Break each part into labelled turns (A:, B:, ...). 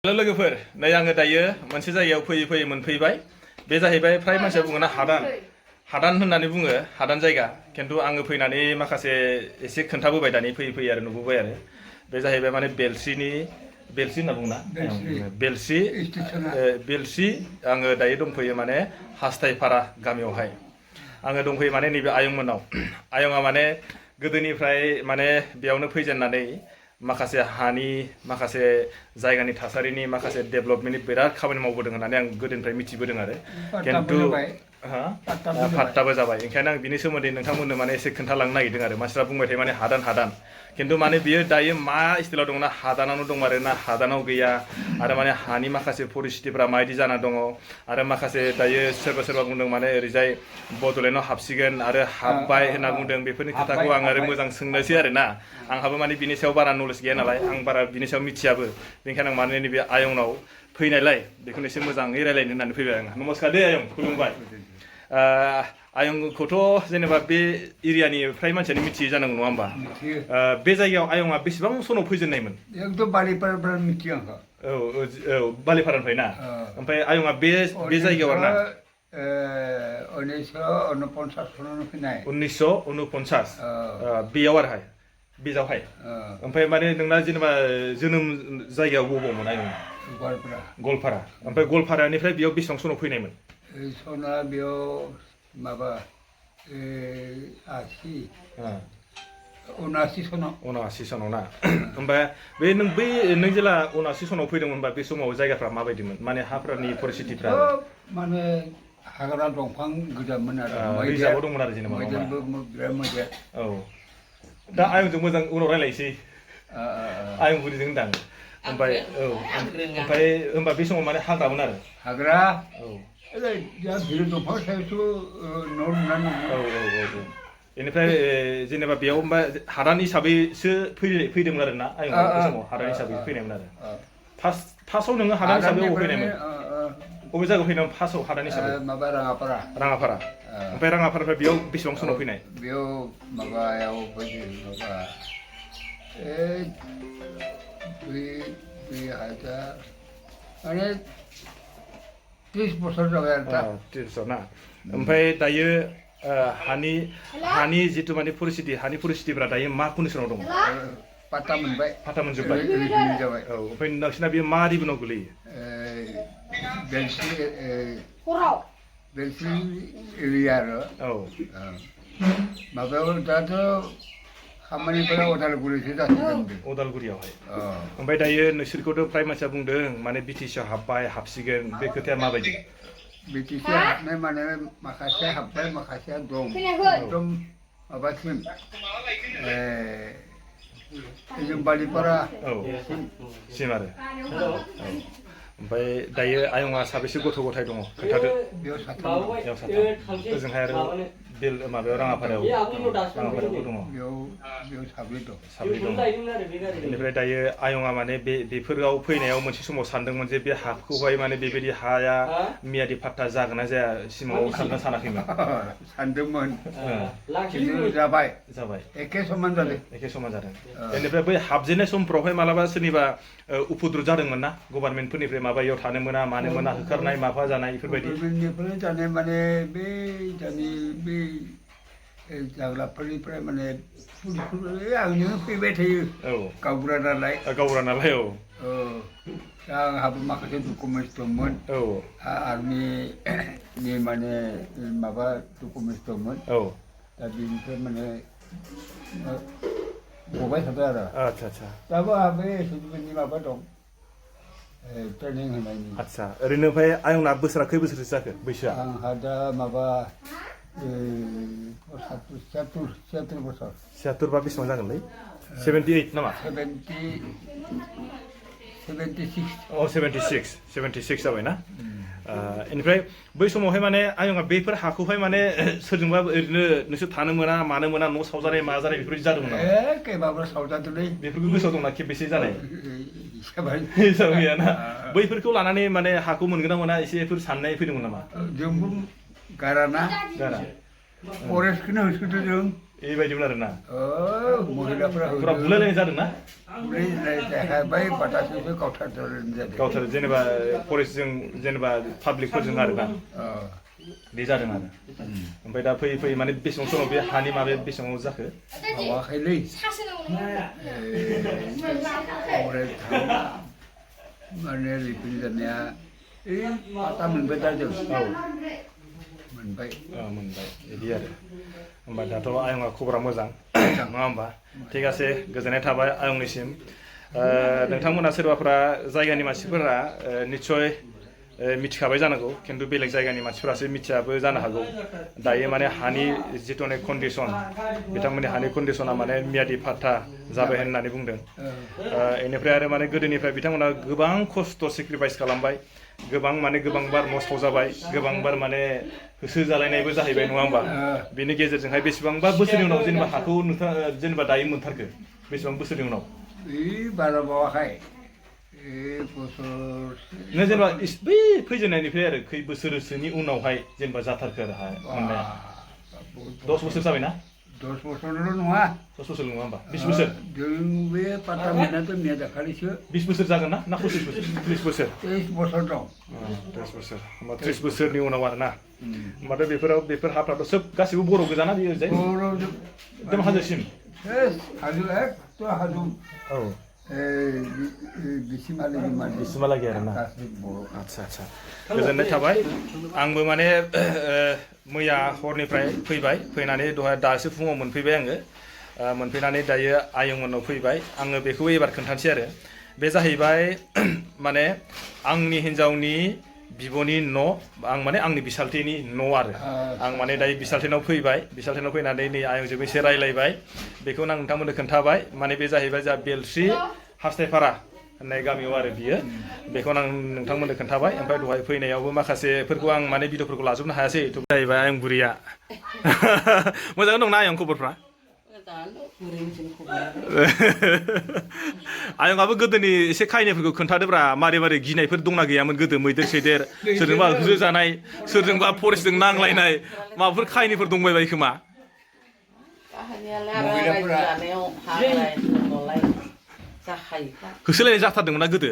A: hello लोगोफोर नै आङो दायो मोनसे जायगायाव फैयै मोनफैबाय बे जाहैबाय फ्राय मानसिया बुङोना हादान होननानै बुङो हादान जायगा खिन्थु आङो फैनानै माखासे एसे खोन्थाबोबाय दानि फैयै आरो नुबोबाय आरो बे जाहैबाय माने बेलसि होनना बुङोना बेलसि आङो दायो दंफैयो माने हास्थायपारा गामियावहाय आङो दंफैयो माने नैबे आयंमोननाव आयंआ माने गोदोनिफ्राय माने बेयावनो फैजेननानै माखासे हानि माखासे जायगानि थासारिनि माखासे डेभेलपमेन्टनि बिराद खामानि मावबोदों होननानै आं गोदोनिफ्राय मिथिबोदों आरो खिन्थु फात्ताबो जाबाय ओंखायनो आं बिनि सोमोन्दै नोंथांमोननो माने एसे खोन्थालांनो नागिरदों आरो मानसिफ्रा बुंबाय थायो माने हादान खिन्थु माने बियो दायो मा स्टाइलाव दङ ना हादानावनो दं आरो ना हादानाव गैया आरो माने हानि माखासे परिस्थितिफोरा माबायदि जाना दङ आरो माखासे दायो सोरबा बुंदों माने ओरैजाय बड'लेण्डआव हाबसिगोन आरो हाबबाय होनना बुंदों बेफोरनि खोथाखौ आं आरो मोजां सोंनोसै आरो ना आंहाबो माने बिनि सायाव बारा नलेज गैया नालाय आं बारा बिनि सायाव मिथियाबो बेनिखायनो आं माने नैबे आयंनाव फैनायलाय बेखौनो एसे मोजाङै रायलायनो होननानै फैबाय आं नमस्कार दे आयं खुलुमबाय आयंखौथ' जेनेबा बे एरियानि फ्राय मानसियानो मिथियो जानांगौ नङा होमबा बे जायगायाव आयंआ बेसेबां सनाव फैजेननायमोन
B: एकदम बालिपारानिफ्राय मिथियो आंखौ
A: औ बालिपारानिफ्राय ना ओमफ्राय आयंआ बे जायगायाव आरो ना
B: 1949 सनावनो फैनाय
A: 1949 बेयाव आरोहाय बेजावहाय ओमफ्राय माने नोंना जेनेबा जोनोम जायगायाव बबावमोन आयंआ गवालपारा ओमफ्राय गवालपारानिफ्राय बेयाव बेसेबां सनाव फैनायमोन
B: सना बेयाव माबा 79
A: सनाव ना ओमफ्राय नों जेला 79 सनाव फैदोंमोनबा बे समाव जायगाफ्रा माबायदिमोन माने हाफोरनि परिस्थितिफ्रा
B: माने हाग्रा दंफां गोजामोन आरो
A: रिजार्भआव दंमोन आरो जेनेबा
B: बिराद मोजां
A: औ दा आयंजों मोजां उनाव रायलायनोसै आयं बुरिजों होनदां ओमफ्राय होमबा बे समाव माने हाग्रामोन आरो
B: हाग्रा
A: औ
B: दंफां सायावसो न' लुनानै
A: बेनिफ्राय जेनेबा बेयाव होमबा हादान हिसाबैसो फैदोंमोन आरो ना आयं बे समाव हादान हिसाबै फैनायमोन आरो फार्स्टआव नोङो हादान हिसाबै बबे फैनायमोन बबे जायगायाव फैनायमोन फार्स्टआव हादान हिसाबै
B: माबा राङापारा
A: ओमफ्राय राङापारानिफ्राय बेयाव बेसेबां सनाव फैनाय
B: बेयाव माबायाव फैदों माबा 2000 माने 30 बोसोर जाबाय आरो
A: 30 बोसोर ना ओमफ्राय दायो हानि जितु माने परिस्थितिफ्रा दायो मा कन्डिसनाव दङ
B: पाता मोनजोब्बाय जाबाय
A: औ ओमफ्राय नोंसिना बेयो मा रिबनाव गोलैयो
B: बेलसि एरिया आरो
A: औ
B: माबायाव दाथ' खामानिफोरा उदालगुरिसो जासिगोन
A: उदालगुरियावहाय ओमफ्राय दायो नोंसोरखौथ' फ्राय मानसिया बुंदों माने बिटिसिआव हाबसिगोन बे खोथाया माबायदि
B: बिटिसि हाबनाय माने माखासे हाबबाय माखासेया दं एकदम माबासिम जों बालिपारा
A: सिम आरो ओमफ्राय दायो आयंआ साबेसे गथ' गथाय दङ खोन्थादो
B: बेयाव साथाम
A: ओजोंहाय आरो माबायाव राङापारायाव दङ
B: बेयाव साब्रै दं
A: बेनिफ्राय दायो आयंआ माने बेफोराव फैनायाव मोनसे समाव सानदोंमोन जे बे हाखौहाय माने बेबायदि हाया मियादि फात्ता जागोन ना जाया सिमाङाव सानना सानाखैमोन
B: सानदोंमोन खिन्थु जाबाय एखे समान जादों
A: बेनिफ्राय बै हाबजेननाय समफ्रावहाय मालाबा सोरनिबा उपद्रब जादोंमोन ना गभार्नमेन्टफोरनिफ्राय माबायाव थानो मोना मानो मोना होखारनाय माबा जानाय बेफोरबायदि
B: गभार्नमेन्टनिफ्राय जानाय माने बे दानि बे जाग्राफोरनिफ्राय माने आंनो फैबाय थायो गावबुरा नालाय औ दा आंहाबो माखासे डकुमेन्टस दंमोन आर्मिनि माने माबा डकुमेन्टस दंमोन दा बेनिफ्राय माने गबाय थादों आरो दाबो आंहाबो एसेबांनि माबा दं ट्रेनिं होनायनि
A: आदसा ओरैनो ओमफ्राय आयंना बोसोरा खै बोसोरसो जाखो बैसोआ
B: आंहा दा माबा 76 बोसोर
A: 76 बा बेसेबां जागोनलै 78 नामा 76 जाबायना बेनिफ्राय बै समावहाय माने आयंआ बेफोर हाखौहाय माने सोरजोंबा ओरैनो नोंसोर थानो मोना मानो मोना न' सावजानाय मा जानाय बेफोरबायदि जादोंमोन नामा
B: केबाबो सावजादोंलै
A: बेफोरखौ गोसोआव दंना खेबबेसे जानाय हिसाब गैयाना बैफोरखौ लानानै माने हाखौ मोनगोन ना मोना एसेफोर साननाय फैदोंमोन नामा
B: जोंबो गारा फरेस्टखौनो होसोदों जों
A: बेबायदिमोन आरोना
B: महिलाफोरा
A: फुरा बुलायलायनाय जादों ना
B: बै बाथासोसो गावथारदों जादों
A: गावथार जेनेबा फरेस्टजों जेनेबा पाब्लिकफोरजों आरोना बे जादों आरो ओमफ्राय दा फैयै फैयै माने बेसेबां समाव बे हानि माबाया बेसेबां जाखो
B: मावाखैलै माने रिफिल जानाया पाता मोनबाय दा जों मोनबाय
A: मोनबाय बिदि आरो होमबा दाथ' आयंआ खबरा मोजां नङा होमबा थिग আছে गोजोननाय थाबाय आयंनिसिम नोंथांमोना सोरबाफोरा जायगानि मानसिफोरा निस्सय मिथिखाबाय जानांगौ खिन्थु बेलेग जायगानि मानसिफोरासो मिथियाबो जानो हागौ दायो माने हानि जिथुने कन्डिसन बिथांमोननि हानि कन्डिसना माने मियादि फात्ता जाबाय होननानै बुंदों बेनिफ्राय आरो माने गोदोनिफ्राय बिथांमोना गोबां खस्थ' सेक्रिफाइस खालामबाय गोबां माने गोबांबार नस्थ' जाबाय गोबांबार माने होसो जालायनायबो जाहैबाय नङा होमबा बेनि गेजेरजोंहाय बेसेबांबा बोसोरनि उनाव जेनेबा हाखौ नोंथाङा जेनेबा दायो मोनथारखो बेसेबां बोसोरनि उनाव
B: बारा बावाखै
A: नों जेनेबा बै फैजेननायनिफ्राय आरो खै बोसोरसोनि उनावहाय जेनेबा जाथारखो आरो मोननाया 10 बोसोर जाबायना
B: 10 बोसोरल' नङा
A: 10 बोसोर नङा होमबा 20 बोसोर
B: जों बे पाता मोननायाथ' मैया दाखालिसो 20
A: बोसोर जागोन ना 25 बोसोर 30 बोसोर
B: 30 बोसोर दं
A: 30 बोसोर होमबा 30 बोसोरनि उनाव आरोना होमबाथ' बेफोर हाफ्राथ' सोब गासिबो बर' गोजाना बियो ओरैजाय एकदम हाजोसिम
B: हाजो एकदम हाजो
A: औ बिसिमहालागै आरोना आदसा आदसा गोजोननाय थाबाय आंबो माने मैया हरनिफ्राय फैबाय फैनानै दहाय दासो फुङाव मोनफैबाय आङो मोनफैनानै दायो आयंमोननाव फैबाय आङो बेखौ एबार खोन्थानोसै आरो बे जाहैबाय माने आंनि हिन्जावनि बिब'नि न' आं माने आंनि बिसालथेनि न' आरो आं माने दायो बिसालथेनाव फैबाय बिसालथेनाव फैनानै नै आयंजोंबो एसे रायलायबाय बेखौनो आं नोंथांमोननो खोन्थाबाय माने बे जाहैबाय जा बेलस्रि हास्तायफारा होननाय गामियाव आरो बियो बेखौनो आं नोंथांमोननो खोन्थाबाय ओमफ्राय दहाय फैनायावबो माखासेफोरखौ आं माने भिडिअफोरखौ लाजोबनो हायासै थ' जाहैबाय आयं बुरिया मोजाङै दंना आयं खबरफ्रा आयंआबो गोदोनि एसे खाहिनिफोरखौ खोन्थादोब्रा मारै मारै गिनायफोर दंना गैयामोन गोदो मैदेर सैदेर सोरजोंबा होसो जानाय सोरजोंबा फरेस्टजों नांलायनाय माबाफोर खाहिनिफोर दंबायबायो खोमा होसोलायनाय जाथारदोंमोन ना गोदो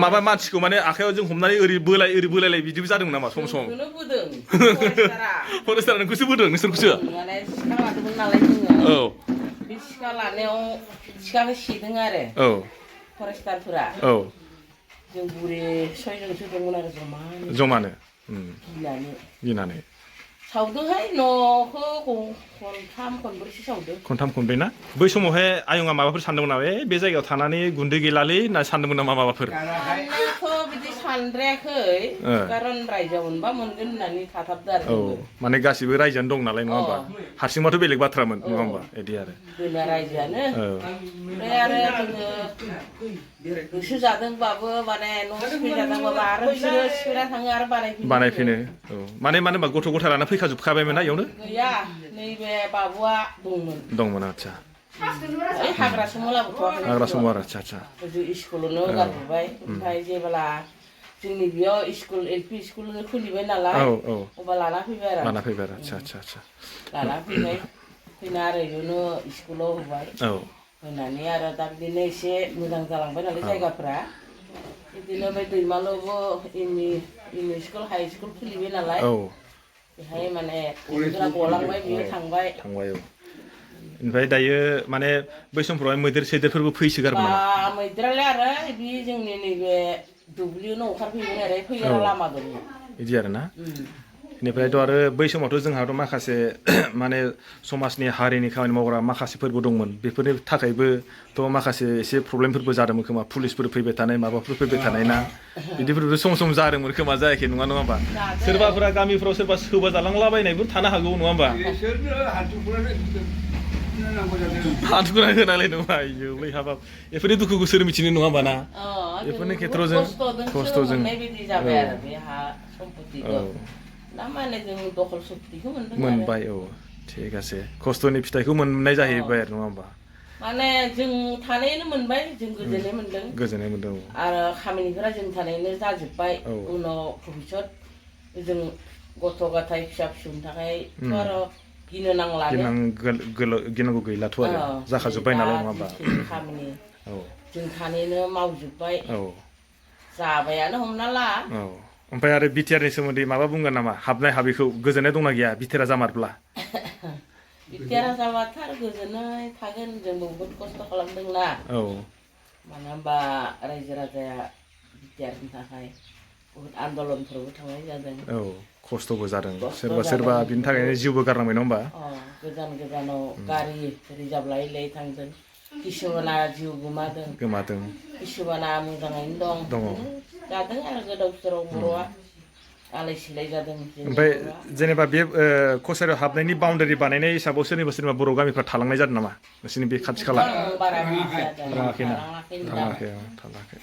A: माबा मानसिखौ माने आखायाव जों हमनानै ओरै बोलायलाय बिदिबो जादोंमोन नामा सम सम फरेस्टारा नोंखौसो बोदों नोंसोरखौसो औ
C: बे सिखा लानायाव सिखाखौ सिदों आरो
A: औ
C: फरेस्टारफोरा
A: औ
C: जों बुरि 6 जनसो दंमोन आरो
A: जमानो
C: गिनानै सावदोंहाय न'खौ खनथाम खनब्रैसो सावदों
A: खनथाम खनब्रै ना बै समावहाय आयंआ माबाफोर सानदोंमोन नामा बे जायगायाव थानानै गुन्दै गैलालै होनना सानदोंमोन नामा माबाफोर
C: साननायाथ' बिदि सानद्रायाखै खारन रायजोआव मोनबा मोनगोन होननानै थाथाबदो आरो
A: औ माने गासिबो रायजोआनो दं नालाय नङा होमबा हारसिंबाथ' बेलेग बाथ्रामोन नङा होमबा बिदि आरो
C: जोंना रायजोआनो ओमफ्राय आरो जोङो गोसो जादोंबाबो माने न' सिफायजादोंबाबो आरो बिसोरो सिफायना थाङो आरो
A: बानायफिनो औ माने मानो होनबा गथ' गथाय लाना फैखाजोबखाबायमोन ना इयावनो
C: गैया नैबे बाबुआ
A: दंमोन आदसा
C: हाग्रा समो लाबोथ'वाखै
A: हाग्रा समो आरो आदसा आदसा
C: स्कुलावनो गारबोबाय ओमफ्राय जेब्ला जोंनि बेयाव स्कुल LP स्कुल खुलिबाय नालाय अब्ला लाना फैबाय आरो
A: आदसा आदसा आदसा
C: लाना फैना आरो इयावनो स्कुलाव होबाय होनानै आरो दा बिदिनो एसे मोजां जालांबाय नालाय जायगाफोरा बिदिनो बे दैमालुआवबो M E school high school खुलिबाय नालाय बेहाय माने गलांबाय बियो थांबाय
A: औ ओमफ्राय दायो माने बै समफ्रावहाय मैदेर सैदेरफोरबो फैसोगारोमोन नामा
C: मैदेरालाय आरो बे जोंनि नैबे दुब्लियावनो ओंखारफैगोन आरो फैग्रा लामा दङ
A: बिदि आरो ना बेनिफ्रायथ' आरो बै समावथ' जोंहाथ' माखासे माने समाजनि हारिनि खामानि मावग्रा माखासेफोरबो दंमोन बेफोरनि थाखायबोथ' माखासे एसे प्रब्लेमफोरबो जादोंमोन खोमा पुलिसफोर फैबाय थानाय माबाफोर फैबाय थानाय ना बिदिफोरबो सम सम जादोंमोन खोमा जायाखै नङा होमबा सोरबाफोरा गामिफ्राव सोरबा सोबा जालांलाबायनायबो थानो हागौ नङा होमबा हाथुखुना होनालाय नङा आयौलै हाबाब बेफोरनि दुखुखौ सोर मिथिनो नङा होमबा ना बेफोरनि खेथ्र'आव जों खस्थ'जों मोनबाय औ थिग আছে खस्थ'नि फिथाइखौ मोननाय जाहैबाय आरो नङा होमबा
C: माने जों थानायनो मोनबाय जों गोजोननाय मोनदों आरो खामानिफोरा जों थानायनो जाजोब्बाय उनाव भबिष्यत जों गथ' गथाय फिसा फिसौनि थाखाय आरो गिनो नांला
A: गिनांगौ गैलाथ' आरो जाखाजोब्बाय नालाय नङा होमबा
C: खामानि
A: औ
C: जों सानैनो मावजोब्बाय
A: औ
C: जाबायानो हमना ला
A: औ ओमफ्राय आरो बिटिआरनि सोमोन्दै माबा बुंगोन नामा हाबनाय हाबिखौ गोजोननाय दंना गैया बिटिआरा जामारब्ला
C: बिटिआरा जाबाथ' आरो गोजोननाय थागोन जोंबो बहुद खस्थ' खालामदोंना
A: औ
C: मानो होनबा रायजो राजाया बिटिआरनि थाखाय बहुद आन्दलनफोरावबो थांनाय जादों
A: औ खस्थ'बो जादों सोरबा बिनि थाखायनो जिउबो गारनांबाय नङा होमबा
C: गोजान गोजानाव गारि रिजार्भ लायै लायै थांदों किसुमाना जिउ गोमादों किसुमाना मोजाङैनो दं जादों आरो गोदाव सोराव बर'आ आलाय सिलाय जादों
A: ओमफ्राय जेनेबा बे कसारियाव हाबनायनि बाउन्डारि बानायनाय हिसाबाव सोरनिबा बर' गामिफ्रा थालांनाय जादों नामा नोंसोरनि बे खाथि खाला थालाङाखै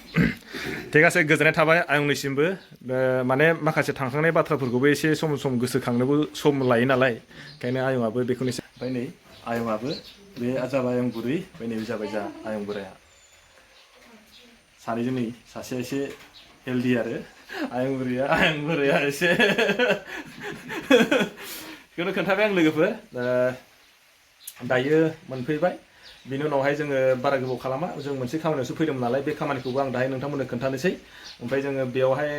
A: थिग আছে गोजोननाय थाबाय आंनिसिमबो माने माखासे थांखांनाय बाथ्राफोरखौबो एसे सम सम गोसोखांनोबो सम लायो नालाय ओंखायनो आयंआबो बेखौनो ओमफ्राय नै आयंआबो बे जाबाय आयं बुरै ओमफ्राय नैबे जाबाय जा आयं बोराया सानैजों नै सासेया एसे हेल्दी आरो आयं बोराया एसे बेखौनो खोन्थाबाय आं लोगोफोर दायो मोनफैबाय बिनि उनावहाय जोङो बारा गोबाव खालामा जों मोनसे खामानियावसो फैदोंमोन नालाय बे खामानिखौबो आं दाहाय नोंथांमोननो खोन्थानोसै ओमफ्राय जोङो बेयावहाय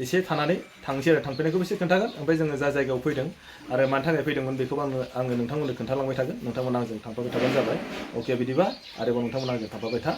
A: एसे थानानै थांसै आरो थांफैनायखौबो एसे खोन्थागोन ओमफ्राय जोङो जा जायगायाव फैदों आरो मानि थाखाय फैदोंमोन बेखौबो आङो नोंथांमोननो खोन्थालांबाय थागोन नोंथांमोना आंजों थांफाबाय थाबानो जाबाय अके बिदिबा आरोबाव नोंथांमोना आंजों थांफाबाय था